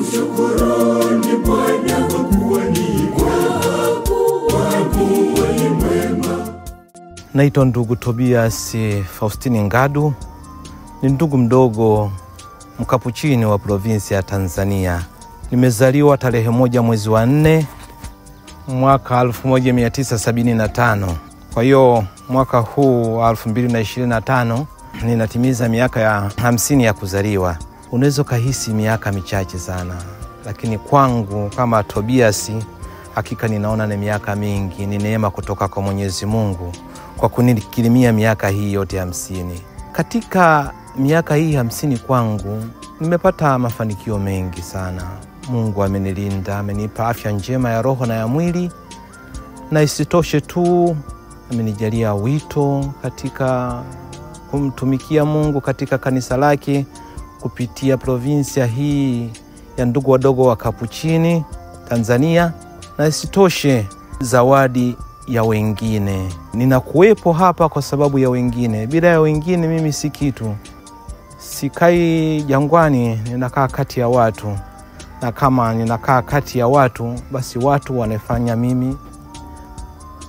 Mshukuruni Bwana kwa kuwa ni mwema, kwa kuwa ni mwema. Naitwa ndugu Tobias Faustini Ngadu, ni ndugu mdogo mkapuchini wa provinsi ya Tanzania. Nimezaliwa tarehe 1 mwezi wa 4 mwaka 1975. Kwa hiyo mwaka huu 2025 ninatimiza miaka ya 50 ya kuzaliwa. Unaweza kuhisi miaka michache sana, lakini kwangu kama Tobias hakika ninaona ni miaka mingi. Ni neema kutoka kwa Mwenyezi Mungu kwa kunikirimia miaka hii yote 50. Katika miaka hii 50 kwangu nimepata mafanikio mengi sana. Mungu amenilinda, amenipa afya njema ya roho na ya mwili, na isitoshe tu amenijalia wito katika kumtumikia Mungu katika kanisa lake kupitia provinsia hii ya ndugu wadogo wa Kapuchini Tanzania, na isitoshe zawadi ya wengine. Ninakuwepo hapa kwa sababu ya wengine. Bila ya wengine mimi si kitu. Sikai jangwani, ninakaa kati ya watu. Na kama ninakaa kati ya watu, basi watu wanafanya mimi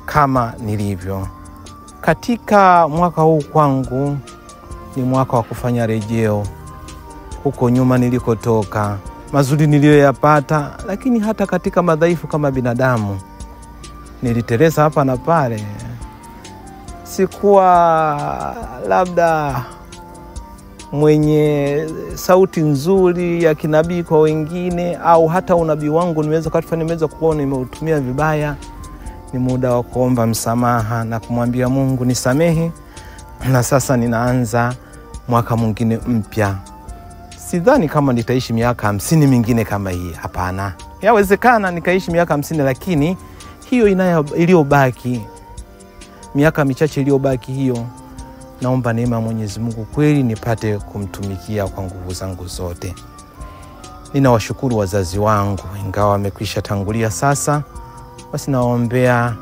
kama nilivyo. Katika mwaka huu kwangu ni mwaka wa kufanya rejeo huko nyuma nilikotoka, mazuri niliyoyapata, lakini hata katika madhaifu kama binadamu niliteleza hapa na pale. Sikuwa labda mwenye sauti nzuri ya kinabii kwa wengine, au hata unabii wangu nimeweza kuona nimeutumia vibaya. Ni muda wa kuomba msamaha na kumwambia Mungu nisamehe, na sasa ninaanza mwaka mwingine mpya. Sidhani kama nitaishi miaka 50 mingine kama hii, hapana. Yawezekana nikaishi miaka 50, lakini hiyo iliyobaki, miaka michache iliyobaki hiyo, naomba neema ya Mwenyezi Mungu kweli nipate kumtumikia kwa nguvu zangu zote. Ninawashukuru wazazi wangu, ingawa wamekwisha tangulia sasa, basi nawaombea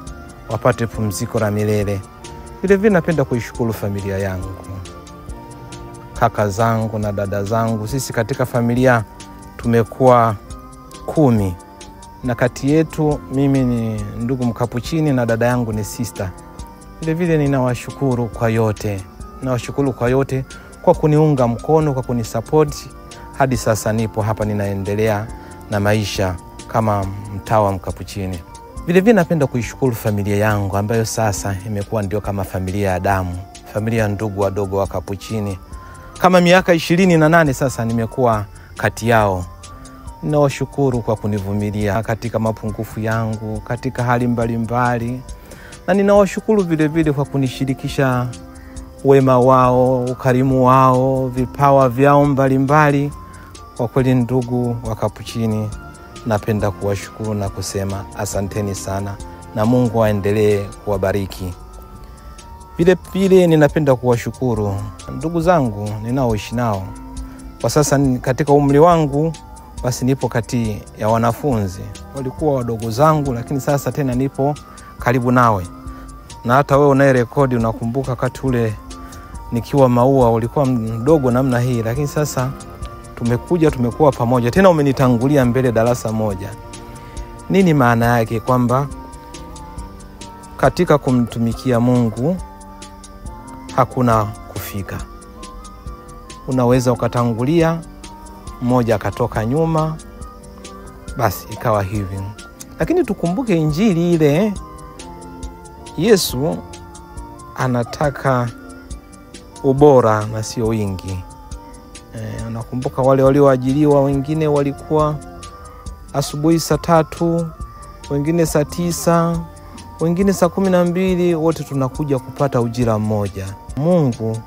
wapate pumziko la milele. Vile vile napenda kuishukuru familia yangu, kaka zangu na dada zangu. Sisi katika familia tumekuwa 10, na kati yetu mimi ni ndugu mkapuchini na dada yangu ni sister. Vile vile ninawashukuru kwa yote. Nawashukuru kwa yote, kwa kuniunga mkono, kwa kunisupport hadi sasa nipo hapa ninaendelea na maisha kama mtawa mkapuchini. Vile vile napenda kuishukuru familia yangu ambayo sasa imekuwa ndio kama familia ya damu, familia ya ndugu wadogo wa Kapuchini. Kama miaka 28 sasa nimekuwa kati yao. Ninawashukuru kwa kunivumilia katika mapungufu yangu, katika hali mbalimbali. Na ninawashukuru vile vile kwa kunishirikisha wema wao, ukarimu wao, vipawa vyao mbalimbali. Kwa kweli ndugu wa Kapuchini, napenda kuwashukuru na kusema asanteni sana, na Mungu aendelee kuwabariki. Vile vile ninapenda kuwashukuru ndugu zangu ninaoishi nao. Kwa sasa katika umri wangu basi nipo kati ya wanafunzi. Walikuwa wadogo zangu, lakini sasa tena nipo karibu nawe. Na hata wewe unayerekodi unakumbuka wakati ule nikiwa Maua ulikuwa mdogo namna hii, lakini sasa tumekuja tumekuwa pamoja. Tena umenitangulia mbele darasa moja. Nini maana yake? Kwamba katika kumtumikia Mungu hakuna kufika. Unaweza ukatangulia, mmoja akatoka nyuma, basi ikawa hivi. Lakini tukumbuke Injili ile, Yesu anataka ubora na sio wingi. Nakumbuka wale walioajiriwa, wengine walikuwa asubuhi saa 3, wengine saa 9, wengine saa 12, wote tunakuja kupata ujira mmoja. Mungu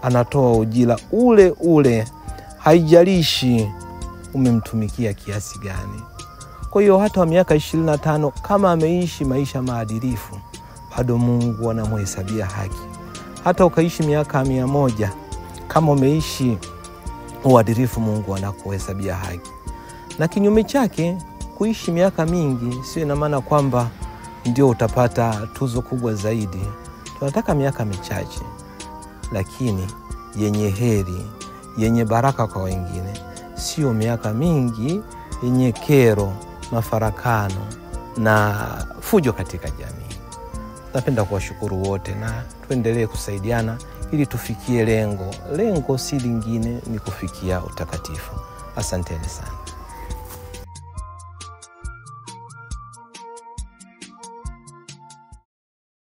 anatoa ujira ule ule, haijalishi umemtumikia kiasi gani. Kwa hiyo hata wa miaka 25 kama ameishi maisha maadilifu, bado Mungu anamhesabia haki. Hata ukaishi miaka 100, kama umeishi uadilifu, Mungu anakuhesabia haki. Na kinyume chake, kuishi miaka mingi sio ina maana kwamba ndio utapata tuzo kubwa zaidi. Tunataka miaka michache, lakini yenye heri, yenye baraka kwa wengine. Sio miaka mingi yenye kero, mafarakano na fujo katika jamii. Napenda kuwashukuru wote na tuendelee kusaidiana ili tufikie lengo. Lengo si lingine, ni kufikia utakatifu. Asanteni sana.